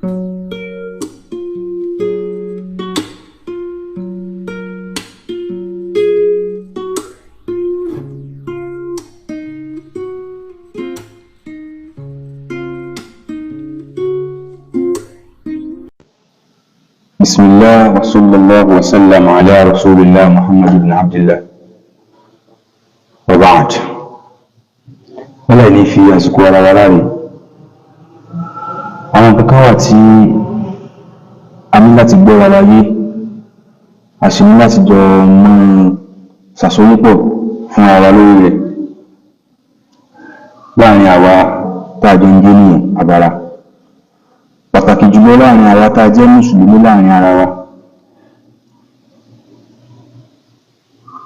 بسم الله وصلى الله وسلم على رسول الله محمد بن عبد الله وبعد. Wọ́n láì ní fi àsìkò ara wa láre. Àwọn nǹkan kan wà tí a ní láti gbọ́ra wa yé, a sì ní láti jọ mọ́ ṣàsọyépọ̀ fún ara wa lórí rẹ̀ láàrin àwa tá a jọ ń jẹ́ ènìyàn abara, pàtàkì jùlọ láàrin àwa tá a jẹ́ mùsùlùmí láàrin ara wa.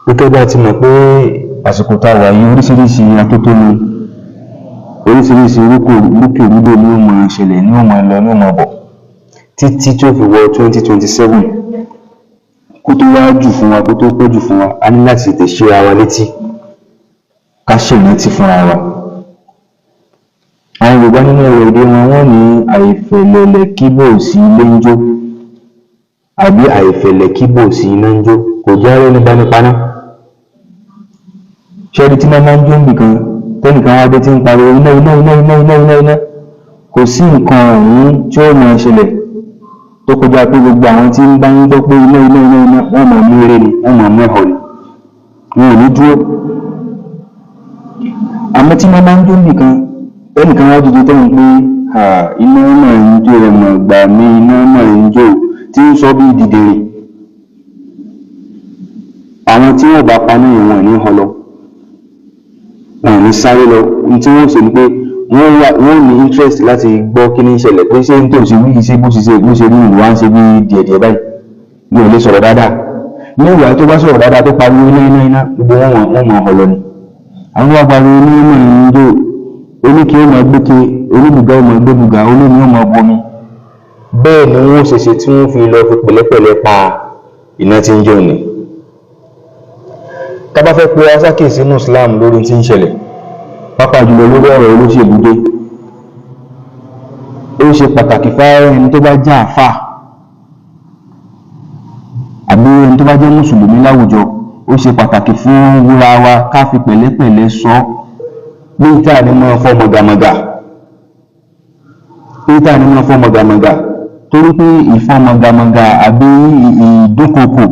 Gẹ́gẹ́ bí a ti mọ̀ pé àsìkò tá a wà yìí, oríṣiríṣi atótónu, oríṣiríṣi rúkèrúdò ni ó máa ṣẹlẹ̀, ní ó máa lọ, ní ó máa bọ̀ títí tí ó fi wọ 2027. Kó tó wá jù fún wa, kó tó pẹ́ jù fún wa, a ní láti tètè ṣíra wa létí, ká ṣèrántí fúnra wa. Àwọn Yorùbá, nínú ọ̀rọ̀ èdè wọn, wọ́n ní àìfẹ̀lẹ̀lẹ̀ kíbò sí ilé ń jó, àbí àìfẹ̀lẹ̀ kíbò sí iná ń jó, kò jẹ́ arẹ́ni báni paná. Ṣẹ́ni tí iná máa ń jó nìkan, tẹ́nìkan wá dé tí ń pariwo iná, iná, iná, iná, iná, iná, iná, kò sí nǹkan ọ̀hún tí ó máa ṣẹlẹ̀ tó kọjá pé gbogbo àwọn tí ń bá ń gbọ́ pé iná, iná, iná, iná, wọ́n máa mú eré ni, wọ́n máa mú ẹ̀họ́ ni, wọn ò ní dúró. Àmọ́ tí iná máa ń jó nìkan, tẹ́nìkan wá dìde tẹ́yìn pé iná máa ń jó, ẹ mọ̀ gbà mí, iná máa ń jó, tí ń sọ bí dìdìrìn, àwọn tí wọ́n bá paná yẹn, wọn ò ní họ lọ, wọn ò ní sáré lọ. Ohun tí wọ́n ṣe ni pé wọ́n ní interest láti gbọ́ kí ní ń ṣẹlẹ̀, pé ṣé n tó ṣe wí, ṣé bó ṣe ṣe, bó ṣe rí ìlú wa ń ṣe bí díẹ̀díẹ̀ báyìí, mi ò lè sọ̀rọ̀ dáadáa. Ní ìwà tó bá sọ̀rọ̀ dáadáa, tó pariwo iná, iná, iná, gbogbo wọn, wọ́n máa họ lọ ni. Àwọn wá pariwo iná máa ń jó, oníke ó máa gbéke, oníbùgá ó máa gbé bùgá, olómi ó máa bomi. Bẹ́ẹ̀ ni wọ́n ṣe ṣe tí wọ́n fi lọ fi pẹ̀lẹ́pẹ̀lẹ́ pa iná tí ń jó ni. Tá bá fẹ́ pe asákèsí nínú Islam lórí tí ń ṣẹlẹ̀, pàápàá jùlọ lórí ọ̀rọ̀ olóṣèlú dé, ó ṣe pàtàkì fáwọn ẹni tó bá jẹ́ àáfàá àbí ẹni tó bá jẹ́ mùsùlùmí láwùjọ, ó ṣe pàtàkì fún wúra wa ká fi pẹ̀lẹ́pẹ̀lẹ́ sọ ní tá ní máa fọ́ mọ̀gàmọ̀gà, ní tá ní máa fọ́ mọ̀gàmọ̀gà, torí pé ìfọ́ mọ̀gàmọ̀gà àbí ìdúnkokò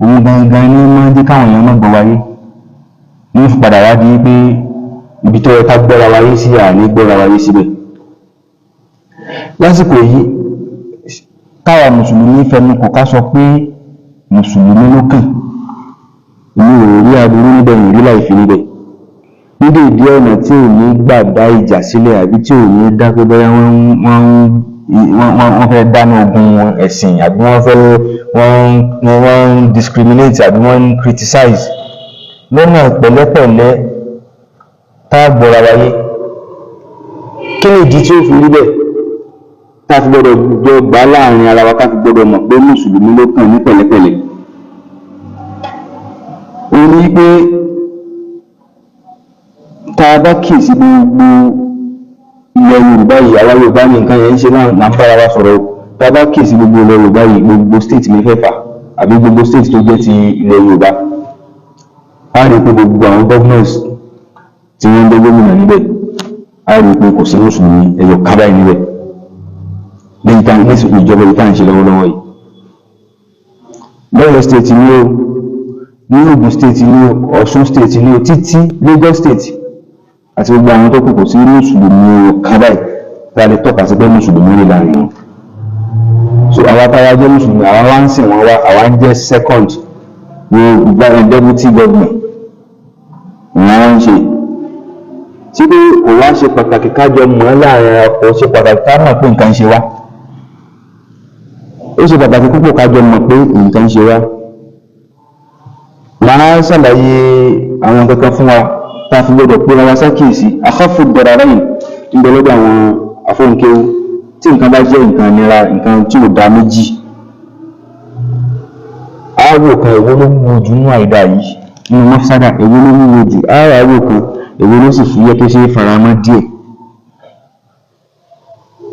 òun gangan ní máa ń jẹ́ káwọn èèyàn má gbọ́ wáyé, ní fi padà wá di pé ibi tó yẹ ká gbọ́ra wáyé sí, àní gbọ́ra wáyé síbẹ̀. Lásìkò yìí, káwa mùsùlùmí fẹnu kò ká sọ pé mùsùlùmí ló kàn, èmi ò rí aburú níbẹ̀, ò rí láìfi níbẹ̀, ní dèédé ọ̀nà tí ò ní gbà dá ìjà sílẹ̀ àbí tí ò ní dá pé bóyá wọ́n fẹ́ dáná ogun ẹ̀sìn, àbí wọ́n fẹ́ wọ́n ń discriminate, àbí wọ́n ń criticize, lọ́nà pẹ̀lẹ́pẹ̀lẹ́ tá a gbọ́ra wáyé. Kí ni ìdí tí ó fi rí bẹ́ẹ̀, tá a fi gbọ́dọ̀ jọ gbà láàrin ara wa, ká fi gbọ́dọ̀ mọ̀ pé mùsùlùmí ló kàn ní pẹ̀lẹ́pẹ̀lẹ́? Òun ni pé tá a bá kíyèsí gbogbo ilẹ̀ Yorùbá yìí, àwa Yorùbá ní nǹkan yẹn ń ṣe náà là ń bára wa sọ̀rọ̀. Tá a bá kíyèsí gbogbo ilẹ̀ Yorùbá yìí, gbogbo state mẹ́fẹ̀ẹ̀fà àbí gbogbo state tó jẹ́ ti ilẹ̀ Yorùbá, á rí i pé gbogbo àwọn governors tí wọ́n ń jẹ́ gómìnà níbẹ̀, á rí i pé kò sí mùsùlùmí ẹyọ kábàáyé níbẹ̀ lẹ́yìn tá ní ìjọba yìí tá à ń ṣe lọ́wọ́lọ́wọ́ yìí. Lọ́yọ̀ State ní o, ní Ògùn State ní o, Ọ̀ṣun State ní o, títí Lagos State àti gbogbo àwọn tó kù, kò sí mùsùlùmí ẹyọ kábàáyé tá a lè tọ́ka sí pé mùsùlùmí rí láàrin wọn. So àwa táwa jẹ́ mùsùlùmí, àwa wá ń sìn wọ́n wá, àwa ń jẹ́ second ní deputy governor ìyẹn wọ́n ń ṣe tí pé kò wá ṣe pàtàkì kájọ mọ̀ láàrin ara. Kò ṣe pàtàkì ká mọ̀ pé nǹkan ń ṣe wá? Ó ṣe pàtàkì púpọ̀ kájọ mọ̀ pé nǹkan ń ṣe wá. Màá ṣàlàyé àwọn kankan fún wa tá a fi gbọdọ̀ pé wa sákìyèsí. أخف الضررين ń bẹ lọ́dọ̀ àwọn afọ́nkéwú. Tí nǹkan bá jẹ́ nǹkan nira, nǹkan tí ò dáa méjì, àáwò kan, èwo ló wúwo jù nínú àìdáa yìí, nínú mafsada, èwo ló wúwo jù? Àáwò kan, èwo ló sì fúyẹ́ tó ṣe é faramọ́ díẹ̀?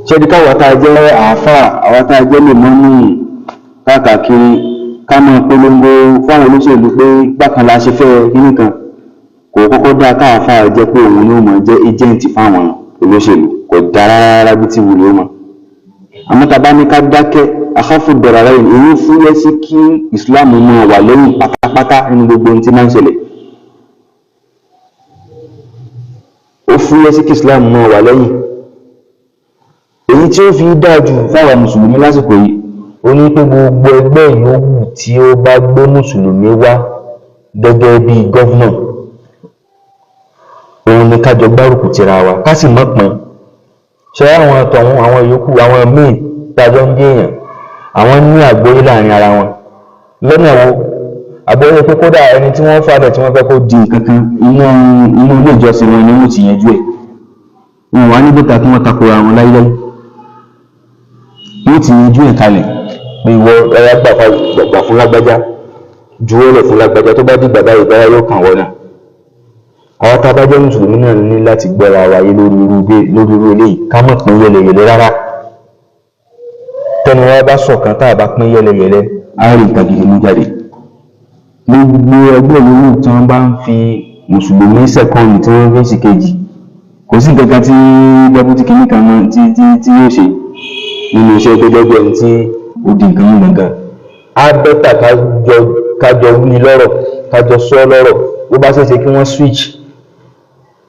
Ṣẹ́ni káwa tá a jẹ́ àáfàá, àwa tá a jẹ́ lèmọ́mù káàkiri, ká máa polongo fáwọn olóṣèlú pé bákan la ṣe fẹ́ kíní kan, kò kọ́kọ́ dáa káàfáà jẹ́ pé òun ni ó máa jẹ́ agent fáwọn olóṣèlú. Kò dáa rárá bí tí wulẹ̀ ó mọ. Àmọ́ tá a bá ní ká dákẹ́, akhafu dararain, èyí fúyẹ́ sí kí Islam máa wà lẹ́yìn pátápátá nínú gbogbo ohun tí máa ń ṣẹlẹ̀. Ó fúyẹ́ sí kí Islam máa wà lẹ́yìn. Èyí tí ó fi dáa jù fáwọn mùsùlùmí lásìkò yìí, ó ní pé gbogbo ẹgbẹ́ yòówù tí ó bá gbé mùsùlùmí wá gẹ́gẹ́ bí governor, òun ni ká jọ gbárùkù tira wa, ká sì mọ̀ pọ́n ṣé àwọn tọ̀hún, àwọn yòókù, àwọn míì tá a jọ ń bí èèyàn, àwọn ní àgbọ́yé láàrin ara wọn. Lọ́nà wo? Àgbọ́yé pé kódà ẹni tí wọ́n fà lẹ̀ tí wọ́n fẹ́ kó di nǹkan kan, inú ilé ìjọsìn wọn ni wọ́n ti yanjú ẹ̀. Wọn wà níbi ta kí wọ́n takora wọn láíláí, wọ́n ti yanjú ẹ̀ kalẹ̀ pé ìwọ ẹ̀yà gbà fún lágbájá, juwọ́lẹ̀ fún lágbájá, tó bá dìgbà báyìí báyà yóò kàn wọ́n náà. Àwọn tá a bá jẹ́ mùsùlùmí náà ní láti gbọ́ra wa yé lórí irú eléyìí, ká má pín yẹlẹyẹlẹ rárá. Tẹnu wa bá ṣọ̀kan, tá a bá pín yẹlẹyẹlẹ, á rí nǹkan gidi mú jáde. Gbogbo ẹgbẹ́ yòówù tí wọ́n bá ń fi mùsùlùmí sẹ́kọ̀ọ̀nù tí wọ́n fi ń ṣìkejì, kò sí nǹkan kan tí deputy kìíní kan mọ́ tí yóò ṣe nínú iṣẹ́ tó jẹ́ bí ẹni tí ó di nǹkan mú gangan. Á better ká jọ wí lọ́rọ̀, ká jọ sọ lọ́rọ̀. Bó bá ṣeé ṣe kí wọ́n switch,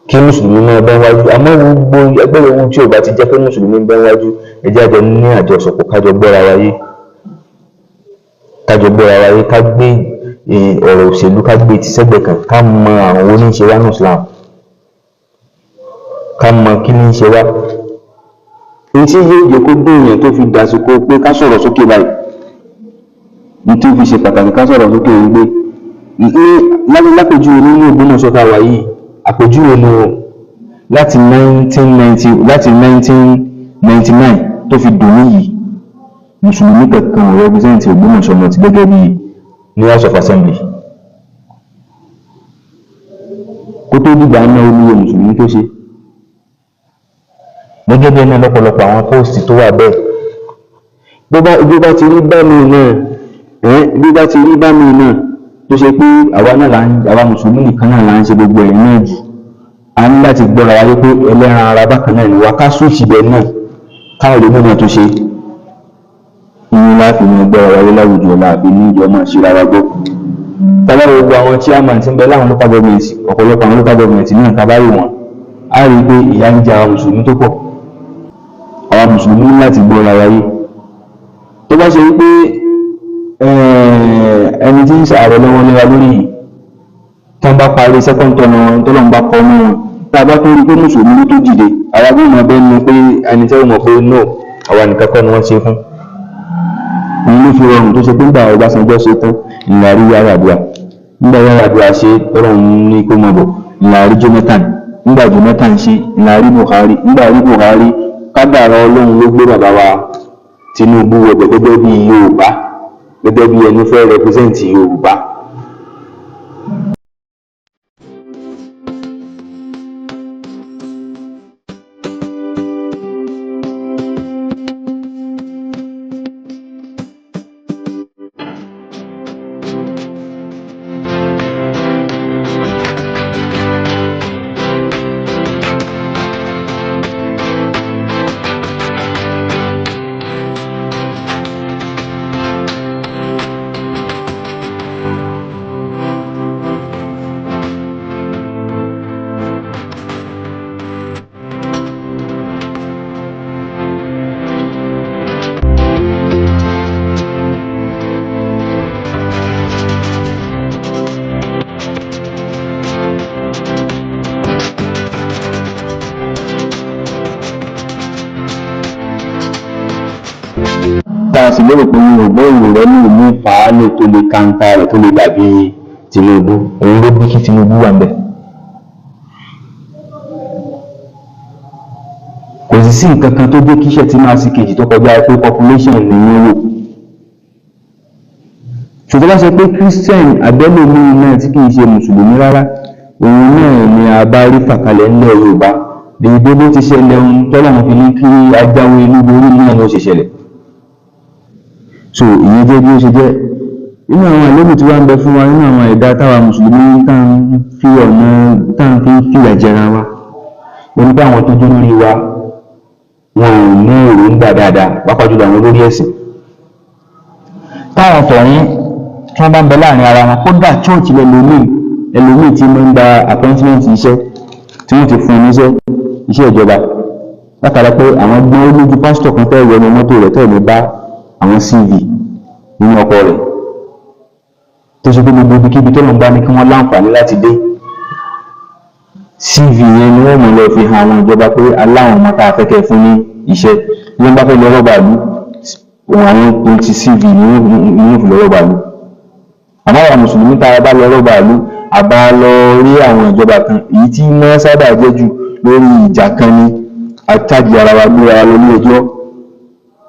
kí mùsùlùmí máa bẹ́ wájú. Àmọ́ gbogbo ẹgbẹ́ yòówù tí ò bá ti jẹ́ pé mùsùlùmí ń bẹ́ wájú, ẹ jẹ́ àjọ ní àjọṣepọ̀, kájọ gbọ́ra wa yé, kájọ gbọ́ra wa yé, ká gbé ọ̀rọ̀ òṣèlú, ká gbé ti sẹ́gbẹ̀ẹ́ kan, ká mọ àwọn wo ní í ṣe wá ní Islam, ká mọ kí ní í ṣe wá. Ní tí yóò jẹ́ kó dùn èèyàn tó fi dàsìkò pé ká sọ̀rọ̀ sókè báyìí, ní tí ó fi ṣe pàtàkì ká sọ̀rọ̀ sókè wípé ní lápèjúwe nínú Ògbómọ̀ṣọ́ tá a wà yìí, àpèjúwe ni o, láti 1990, láti 1999 tó fi dùn níyì, mùsùlùmí kankan ò represent Ògbómọ̀ṣọ́ North gẹ́gẹ́ bí ní House of Assembly. Kó tó dìgbà náà, ó níye mùsùlùmí tó ṣe gẹ́gẹ́ bí ẹni lọ́pọ̀lọpọ̀ àwọn post tó wà bẹ́ẹ̀. Bó bá ti rí bá mi náà, bí bá ti rí bá mi náà, tó ṣe pé àwa náà là ń, àwa mùsùlùmí nìkan náà là ń ṣe gbogbo ẹ̀ náà jù, a ní láti gbọ́ra wáyé pé ẹlẹ́ran ara bákan náà ni wá, ká switch ibẹ̀ náà, káwọn lè múná tó ṣe ìyẹn láàfin ní gbọ́ra wáyé láwùjọ, láàfin ní ìjọ máa ṣe ra wa gbọ́. Tàbá gbogbo àwọn chairman tí ń bẹ láwọn local government, ọ̀pọ̀lọpọ̀ àwọn local government náà, tá bá rí wọn, á rí i pé ìyà ń jẹ àwọn mùsùlùmí tó pọ̀. Àwọn mùsùlùmí ní láti gbọ́ra wáyé. Tó bá ṣe wípé ẹni tí ń ṣàárẹ̀ lọ́wọ́ léwa lórí yìí, tí wọ́n bá parí second term wọn, tó lọ́n bá kọ́ mọ́ wọn, tá a bá tó rí pé mùsùlùmí ló tó dìde, àwa bí mọ̀ bẹ́ẹ̀ ni pé ẹni tí ó mọ̀ pé no, àwa nìkan kọ́ ni wọ́n ṣe fún. Òun ló fi rọrùn tó ṣe pé nígbà Ọbásanjọ́ ṣe tán ńlá rí Yar'Adua. Nígbà Yar'Adua ṣe, Ọlọ́run ní kó mọ̀ bọ̀, ńlá rí Jonathan. Nígbà Jonathan ṣe, ńlá rí Buhari. Nígbà rí Buhari, kádàrá Ọlọ́run ló gbé bàbá wa Tinubu wọbẹ̀ gẹ́gẹ́ bí Yorùbá, gẹ́gẹ́ bí ẹni fẹ́ represent Yorùbá. Tá a sì lérò pé Yorùbá ò rẹ́ ní ìlú fàálẹ̀ tó lè kàńtà rẹ̀, tó lè dàbí Tinubu, òun ló bí kí Tinubu wà ńbẹ̀. Kò sì sí nǹkan kan tó jẹ́ kí iṣẹ́ tí máa sì kejì tó kọjá pé population ní í wò. Ṣùgbọ́n bá ṣe pé Christian abẹ́lòmíì náà tí kì í ṣe mùsùlùmí rárá, òun náà ni a bá rí fàkalẹ̀ ńlẹ̀ Yorùbá. Dèdè bó ti ṣẹlẹ̀ ohun tọ́lọ́run fi ní kí ajáwé olúborí náà ló ṣe ṣẹlẹ̀. So ìyẹn jẹ́ bí ó ṣe jẹ́. Nínú àwọn àléébù tí wá ń bẹ fún wa nínú àwọn ẹ̀dá táwa mùsùlùmí tá ń fi ọ̀nà tá ń fi ń fìyà jẹra wa, wọ́n ní pé àwọn tó jó lórí wa wọn ò ní èròǹgbà dáadáa, pàápàá jùlọ àwọn olórí ẹ̀sìn. Táwọn tọ̀hún tí wọ́n bá ń bẹ láàrin ara wọn, kódà church lẹ́lòmíì, ẹlòmíì tí máa ń gba appointment iṣẹ́ tí wọ́n ti fún un níṣẹ́, iṣẹ́ ìjọba, látara pé àwọn gbọ́n ó lójú pásítọ̀ kan tẹ́ wọnú mọ́tò rẹ̀ tẹ́ ní bá àwọn CV nínú ọkọ̀ rẹ̀, tó ṣe pé gbogbo ibikíbi tó lọ́n bá ní kí wọ́n láǹfààní láti dé, CV yẹn ni wọ́n mọ̀ lọ fi hàn àwọn ìjọba pé aláwọn ọmọ tá a fẹ́ kẹ́ fún ní iṣẹ́. Bí wọ́n bá fẹ́ lọ rọ́bà lú òun, àwọn ohun ti CV ni wọ́n fi lọ rọ́bà lú. Àmọ́ àwọn mùsùlùmí tá a bá lọ rọ́bà lú, àbá lọ rí àwọn ìjọba kan, èyí tí wọ́n sábà jẹ́ jù lórí ìjà kan ni àtàjì ara wa, gbéra wa lọ ní ẹjọ́,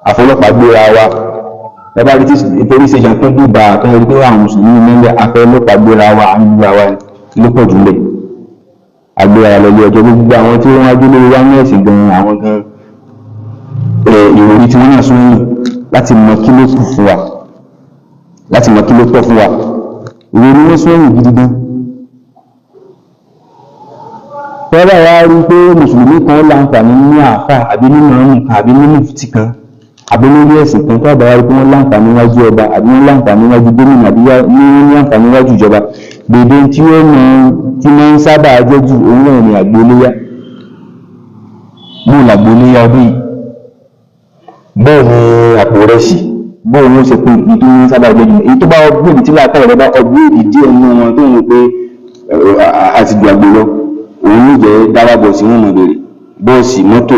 àfọlọ́pàá gbéra wa. Ẹ bá rí tí police station tó dùbà tó rí pé àwọn mùsùlùmí mẹ́lẹ̀, afẹ́lọ́pàá gbéra wa, à ń gbéra wa ló pọ̀ jù lẹ̀, agbéra lọ ilé ẹjọ́. Gbogbo àwọn tí wọ́n wájú lórí wá ní ẹ̀sìn gan, àwọn gan ìròyìn tí wọ́n náà sún yìí láti mọ kí ló kù fún wa, láti mọ kí ló tọ́ fún wa, ìròyìn wọ́n sún yìí gidi gan. Tọ́lá wa rí pé mùsùlùmí kan láǹfààní ní àáfà àbí nínú ọ̀run kan àbí nínú mùfútì kan àbí lórí ẹ̀sìn kan, tó àbáwá rí pé wọ́n láǹfààní níwájú ọba àbí wọ́n láǹfààní níwájú gómìnà àbí wọ́n láǹfààní níwájú ìjọba, gbèdé tí ó mọ tí máa ń sábà jẹ́ jù òun náà ni àgbóléyá. Bóun làgbóléyá ọdún yìí, bóun ni àpò rẹsì, bóun ló ṣe pé èyí tó ń sábà jẹ́ jù, èyí tó bá ọgbọ́n tí làákàyè rẹ bá ọgbọ́n díẹ̀ nínú wọn tó ń wò pé àti ju àgbò lọ, òun yóò jẹ́ dáwà bọ̀sì, wọn mọ̀ bèrè bọ́ọ̀sì, mọ́tò,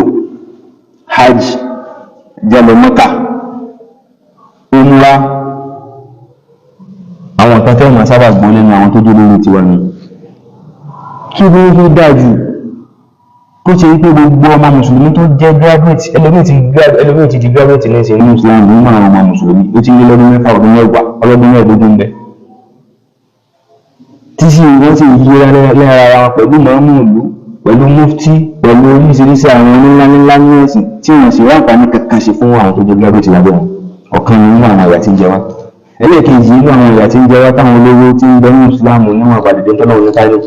hajj, jẹ́lọ mọ́kà, umra, àwọn nǹkan tẹ́ wọ́n sábà gbọ́ lẹ́nu àwọn tó dúró lórí tiwa ni. Kí ló fi dáa jù kó ṣe wípé gbogbo ọmọ mùsùlùmí tó jẹ́ graduate, ẹlòmíì ti di graduate ní ìsìn ní Islam nínú àwọn ọmọ mùsùlùmí, ó ti lé lọ́dún 6, ọdún 10, ọlọ́dún 15 ń bẹ, tí sì wọ́n sì yí lára ara wọn pẹ̀lú mọ́mú ìlú, pẹ̀lú mufti, pẹ̀lú oríṣiríṣi àwọn oníńlá ńlá ní ẹ̀sìn, tí wọ́n sì ráǹfààní kankan ṣe fún àwọn tó jẹ́ graduate lábẹ́ wọn. Ọ̀kan nínú àwọn àyà tí ń jẹ wá. Ẹlẹ́ẹ̀kejì nínú àwọn àyà tí ń jẹ wá táwọn olówó tí ń bẹ ní ìsìláàmù níwọ̀n àbàdìdẹ́ tọ́lọ́ òní káyọ̀.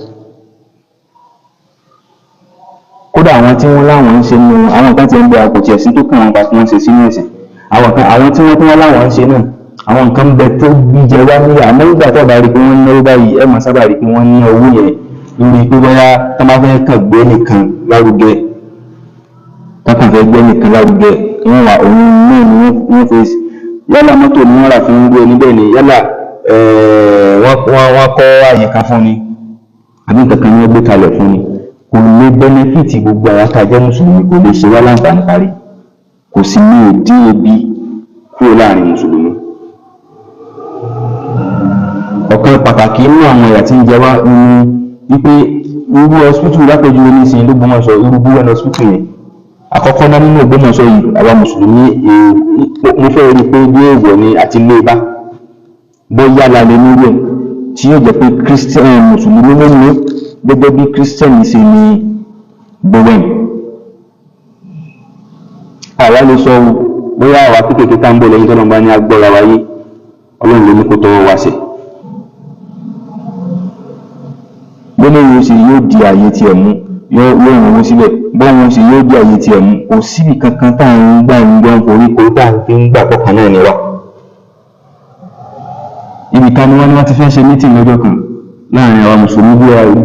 Kódà àwọn tí wọ́n láwọn ń ṣe nínú àwọn kan ti ń bẹ àpòtí ẹ̀sìn tó kàn wọ́n pa tí wọ́n ṣe sínú ẹ̀sìn, àwọn kan àwọn tí wọ́n tún wọ́n láwọn ń ṣe náà, àwọn nǹkan bẹ tó gbíjẹ wá níyà. Àmọ́ nígbà tó bá rí pé wọ́n náwó báyìí, ẹ máa sábà rí pé wọ́n ní owó yẹn lórí pé bóyá tó bá fẹ́ kàn gbé nìkan lárugẹ, tó kàn fẹ́ gbé nìkan lárugẹ, wọ́n wà òun náà ni wọ́n fi yálà mọ́tò ni wọ́n rà fún gbé níbẹ̀ ni, yálà wọ́n kọ́ àyè kan fún ni àbí nǹkan kan ni wọ́n gbé kalẹ̀ fún ni, kò lè bẹnẹfìtì gbogbo àwọn tá a jẹ́ mùsùlùmí, kò lè ṣe wá láǹfààní kárí, kò sì ní dín ebi kúrò láàrin mùsùlùmí. Ọ̀kan pàtàkì nínú àwọn ẹ̀yà tí ń jẹ wá ní wípé irú hospital lápẹjù oníṣìí l'Ógbómọ̀ṣọ́, irú búwẹ́n hospital yẹn àkọ́kọ́ náà nínú Ògbómọ̀ṣọ́ yìí, àwa mùsùlùmí mo fẹ́ rí i pé bí èèwọ̀ ni àti lé bá bóyá la lè nírú ẹ̀ tí yóò jẹ́ pé christian mùsùlùmí ló ní gẹ́gẹ́ bí christian ṣe ní búwẹ́n. Àwa lè sọ bóyá àwa kékeré tá ń bọ̀ lẹ́yìn tọ́lọ́mọba ní agbọ́ra wáyé, Ọlọ́run ló ní kó tọwọ́ wá sí. Bọ́lá yóò ṣe yóò di ààyè tiẹ̀ mú, yóò rún owó síbẹ̀, bọ́ọ̀ ṣe yóò di ààyè tiẹ̀ mú, kò síbi kankan tá à ń gbà ń gbọ́n koríko tá à ń fi ń gbà kọ̀ọ̀kan náà ni wá. Ibì kan ni wọ́n ní wọ́n ti fẹ́ ṣe mítìn lọ́jọ́ kan láàrin àwọn mùsùlùmí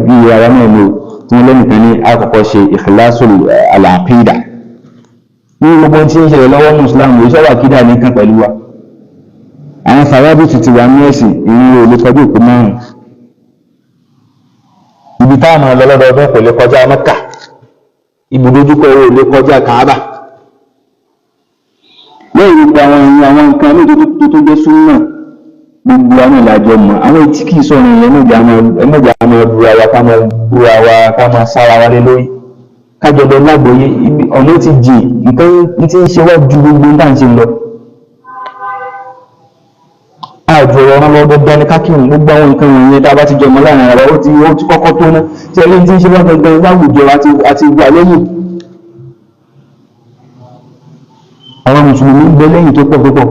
bí ara náà lò, tí wọ́n lẹ́nìkan ní àkọ́kọ́ ṣe ikhlasul al-aqida. Ní gbogbo tí ń ṣẹlẹ̀ lọ́wọ́ mùsùlùmí yìí sọ̀rọ̀ àkídà nìkan pẹ̀lú wa. Àwọn sàwábìtì ti wà ní ẹ̀sìn, ìrìn ò lè kọjú òkú 5. Ibi táwọn máa lọ lọ́dọọdún kò lè kọjá Mẹ́kà, ibùdójúkọ ò lè kọjá Kàábà. Lẹ́yìn gbogbo àwọn ẹ̀yìn àwọn nǹkan ní tó tó jẹ́ súnmọ̀, gbogbo àwọn ìlàjọ mọ̀, àwọn etí kì í sọ̀rọ̀ yẹn, ẹ̀mẹ́jà máa búra wa, ká máa búra wa, ká máa sára wa lé lórí, kájọ lọ lágbóyé. Ọ̀nà ti jìn, nǹkan tí ń ṣe wá ju gbogbo tá à ń ṣe lọ. Àjọ ọ̀rọ̀ lọ dandan ní kákìrún. Gbogbo àwọn nǹkan wọ̀nyẹn tá a bá ti jọmọ láàrin ara wa, ó ti kọ́kọ́ tó ná tí ẹni tí ń ṣe wá gangan láwùjọ àti wà lẹ́yìn. Àwọn mùsùlùmí ń bẹ lẹ́yìn tó pọ̀ tó pọ̀.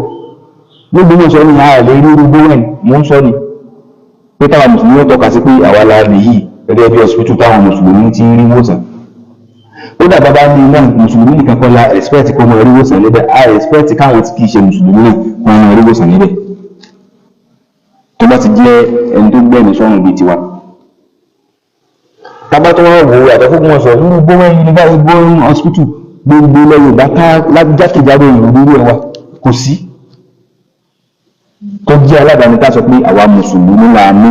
Gbogbo mọ̀ sọ ní ààrẹ rí irú gbówẹ̀n mò ń sọ ni pé táwa mùsùlùmí ó tọ́ka sí pé àwa la nìyí gẹ́gẹ́ bí hospital táwọn mùsùlùmí ti ń rí wòsàn. Ó dàbá bá ní náà, mùsùlùmí nìkan kọ́ la expect kó máa rí wòsàn níbẹ̀. A expect káwọn tí kìí ṣe mùsùlùmí náà kó máa rí wòsàn níbẹ̀, tó bá ti jẹ́ ẹni tó gbẹ̀mí sọ́run bíi tiwa. Tábà tó wọ́n wò ó yàtọ̀ fún wọn sọ nínú gbówẹ́n ní báyìí, gbówẹ́n hospital, gbogbo ilẹ̀ Yorùbá ká jákèjádò ìlú lórí ẹ̀ wa kò sí tó jẹ́ aládàáni ká sọ pé àwa mùsùlùmí là ní.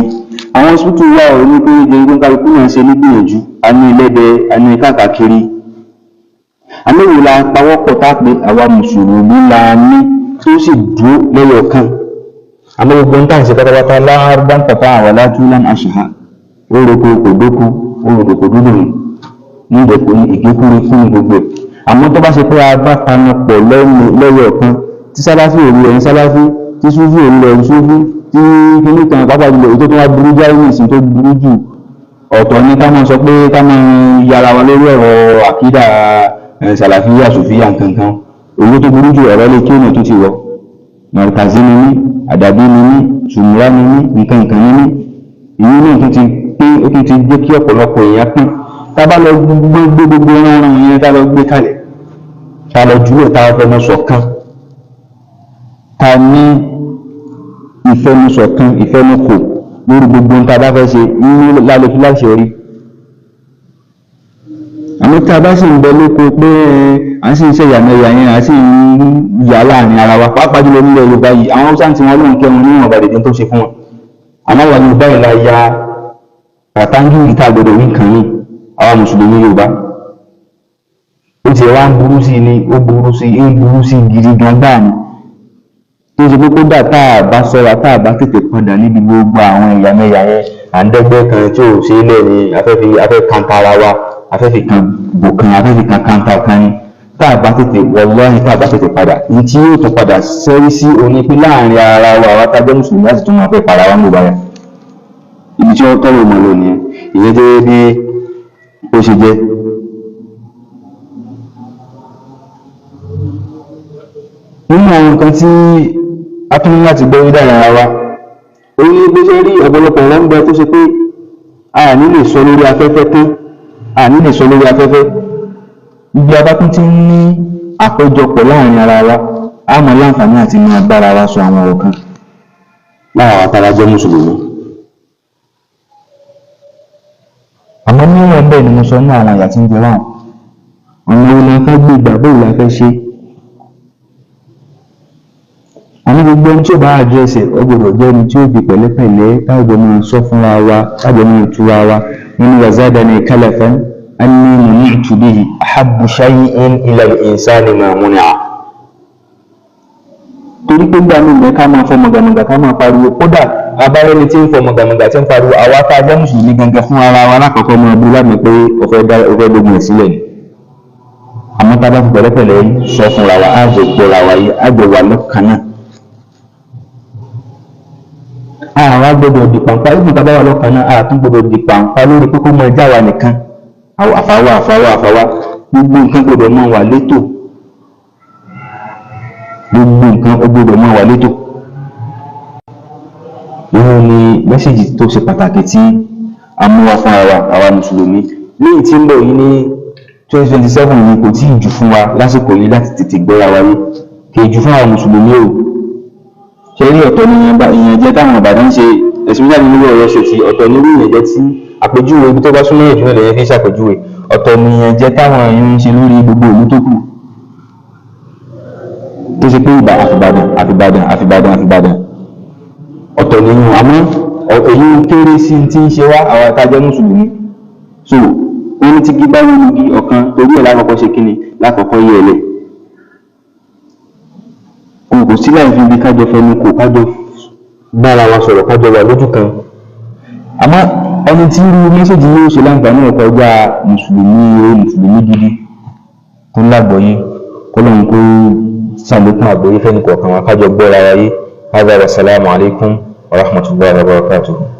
Àwọn hospital wà ó ní pé jẹ́ kálukú náà ṣe nígbìyànjú, a ní Ẹlẹ́dẹ̀, a ní káàkiri. Àmì la pawọ́pọ̀ tá a pé àwa mùsùlùmí la ní tó sì dúró lẹ́yọ̀ kan. Àmọ́ gbogbo ń tà ń ṣe pátápátá láàrúbá ń pàpà àwọn látúlán àṣìhà, ó roko kò dóko, ó roko kò dúdú ní ìdẹ̀kùn ní ìgékúrú fún gbogbo ẹ̀. Àmọ́ tó bá ṣe pé a bá panu pọ̀ lẹ́yọ̀ kan, tí sáláfì òru ẹ̀yìn sáláfì, tí súfì òru ẹ̀yìn súfì, tí kíní kan, pàápàá jùlọ èyí tó tún wá burú jáì ní ìsìn tó burú jù, ọ̀tọ̀ ni ká máa sọ pé ká máa yára wa lórí ọ̀rọ̀ àkídà sàlàfíà, sòfíà, nkankan. Èyí tó burú jù, ọ̀rọ̀ lè kí ònà tó ti wọ̀, mọ̀rìkàzí ni mí, àdàbí ni mí, sùmùrà ni mí, nkankan ni mí, ìyí náà tún ti pé ó tún ti jẹ́ kí ọ̀pọ̀lọpọ̀ èèyàn pín. Tá a bá lọ gbé gbogbo ẹran yẹn, tá a lọ gbé kalẹ̀, tá a lọ jùlọ, tá a fẹnu ṣọ̀kan, tá a ní ìfẹnusọ̀kan, ìfẹnukò lórí gbogbo ohun tá a bá fẹ́ ṣe ní lálẹ́ fi láṣẹ rí. Àmọ́ tá a bá sì ń bẹ lóko pé à ń sì ń ṣe ìyàmẹ̀yà yẹn, à sì ń yà láàrin ara wa, pàápàá jùlọ nílẹ̀ Yorùbá yìí, àwọn Haúsá tí wọ́n lóun kẹwọn níwọ̀n bàdé tó ṣe fún wọn. Àmọ́ àwọn Yorùbá yìí la ya ràtángì tá a gbọdọ̀ wí nǹkan yìí. Àwọn mùsùlùmí Yorùbá, ó ti wá ń burú sí ni, ó burú sí, ń burú sí gidi gan gbáà ni, tó ṣe pé kódà tá a bá sọ́ra, tá a bá tètè padà níbi gbogbo àwọn ìyàmẹ̀yà yẹn, à ń dẹ́gbẹ́ kan tí ò ṣe é lẹ̀ ni, afẹ́fi afẹ́ kan tara wa, afẹ́fi kan bò kan, afẹ́fi kan kanta kan ni. Tá a bá tètè, wọláhì, tá a bá tètè padà, ní tí yóò tún padà sẹ́rí sí òní pé láàrin ara wa, àwa tá a jẹ́ mùsùlùmí, láti tún máa fẹ́ para wa ń gbò báyà. Ibi tí wọ́n tọ́rọ mọ́ lọ nìyẹn. Ìyẹn jẹ́ bí ó ṣe jẹ́. Nínú àwọn nǹkan tí a tún ní láti gbọ́ yé dára ara wa, òun ni bó ṣe rí ọ̀pọ̀lọpọ̀ ọ̀rọ̀ ń bẹ tó ṣe pé a ní lè sọ lórí afẹ́fẹ́ tán, a ní lè sọ lórí afẹ́fẹ́. Ibi a bá tún ti ń ní àpéjọpọ̀ láàrin ara wa, a máa láǹfààní àti máa bára wa sọ àwọn ọ̀rọ̀ kan lára wa tá a bá jẹ́ mùsùlùmí. Àmọ́ níwọ̀n bẹ́ẹ̀ ni mo sọ ní àwọn àyà tí ń jẹ wáhùn, ọ̀nà wo la fẹ́ gbé gbà, bóò la fẹ́ ṣe? Àní gbogbo ẹni tí ó bá àdírẹ́sì ẹ̀, ó gbọ́dọ̀ jẹ́ ẹni tí ó fi pẹ̀lẹ́pẹ̀lẹ́, táàjọ máa sọ fúnra wa, táàjọ máa túra wa. Wọ́n ní wazadani kalafan anni muni'tu bihi ahabbu shay'in ila al-insani ma muni'a. Torí pé gbà mí bẹ́ẹ̀ ká máa fọ mọ̀gàmọ̀gà, ká máa pariwo, kódà abárẹ́ni tí ń fọ mọ̀gàmọ̀gà, tí ń pariwo, àwa tá a jẹ́ mùsùlùmí gangan fún ara wa lákọ̀ọ́kọ́ máa bú lámì pé ó fẹ́ gbógun ẹ̀ sílẹ̀ ni. Àmọ́ tá a bá fi pẹ̀lẹ́pẹ̀lẹ́ sọ fúnra wa, á jọ gbọ́ra wa yé, á jọ wà lọ́kàn náà. Àwa gbọ́dọ̀ di pàǹpá ibi tá a bá wà lọ́kàn náà, a tún gbọ́dọ̀ di pàǹpá lórí pé kó máa já wa nìkan, àfàwà àfàwà àfàwà. Gbogbo nǹkan gbọ́dọ̀ máa wà létò, gbogbo nǹkan ó gbọ́dọ̀ máa wà létò. Ìyẹn ni message tó ṣe pàtàkì tí a mú wá fún ara àwa mùsùlùmí léyìí tí ń bọ̀ yìí ní 2027 yìí. Kò tí ì jù fún wa lásìkò yìí láti tètè gbọ́ra wáyé, kì í jù fún àwọn mùsùlùmí o. Ṣe rí, ọ̀tọ̀ ni ìyẹn jẹ́ táwọn Ìbàdàn ń ṣe, especially nílùú Ọ̀yọ́ ṣe ti ọ̀tọ̀ ní ìyẹn jẹ́ tí àpèjúwe ibi tó bá súnmọ́ ìjùmọ̀ lẹ́yìn fi ń ṣàpèjúwe. Ọ̀tọ̀ ni ìyẹn jẹ́ táwọn èèyàn ń ṣe lórí gbogbo ìlú tó kù, tó ṣe pé ìbà àfìbàdàn àfìbàdàn àfìbàdàn àfìbàdàn, ọ̀tọ̀ ni ìyẹn. Àmọ́ èyí ń kéré sí ti ń ṣe wá àwọn tá a jẹ́ mùsùlùmí. So wọ́n ní tí gí bá wọ́n lugi ọ̀kan torí ẹ̀ lákọ̀ọ́kọ́ ṣe kíni, lákọ̀ọ́kọ́ yẹ ẹ̀lẹ̀ kò sí láì fi ibi kájọ fẹnu kò, kájọ bára wa sọ̀rọ̀, kájọ wà lójú kan. Àmọ́ ẹni tí irú message yóò ṣe láǹfààní ọ̀kọ̀ ọjà mùsùlùmí o, mùsùlùmí gidi tó ń lágbọ̀ọ́yé, kọ́lọ́run kó ṣàlékún àgbọ́yé fẹ́ni kọ̀ọ̀kan wa, kájọ gbọ́ra wa yé. Hada wa salamu alaykum wa rahmatullahi wa barakatuhu.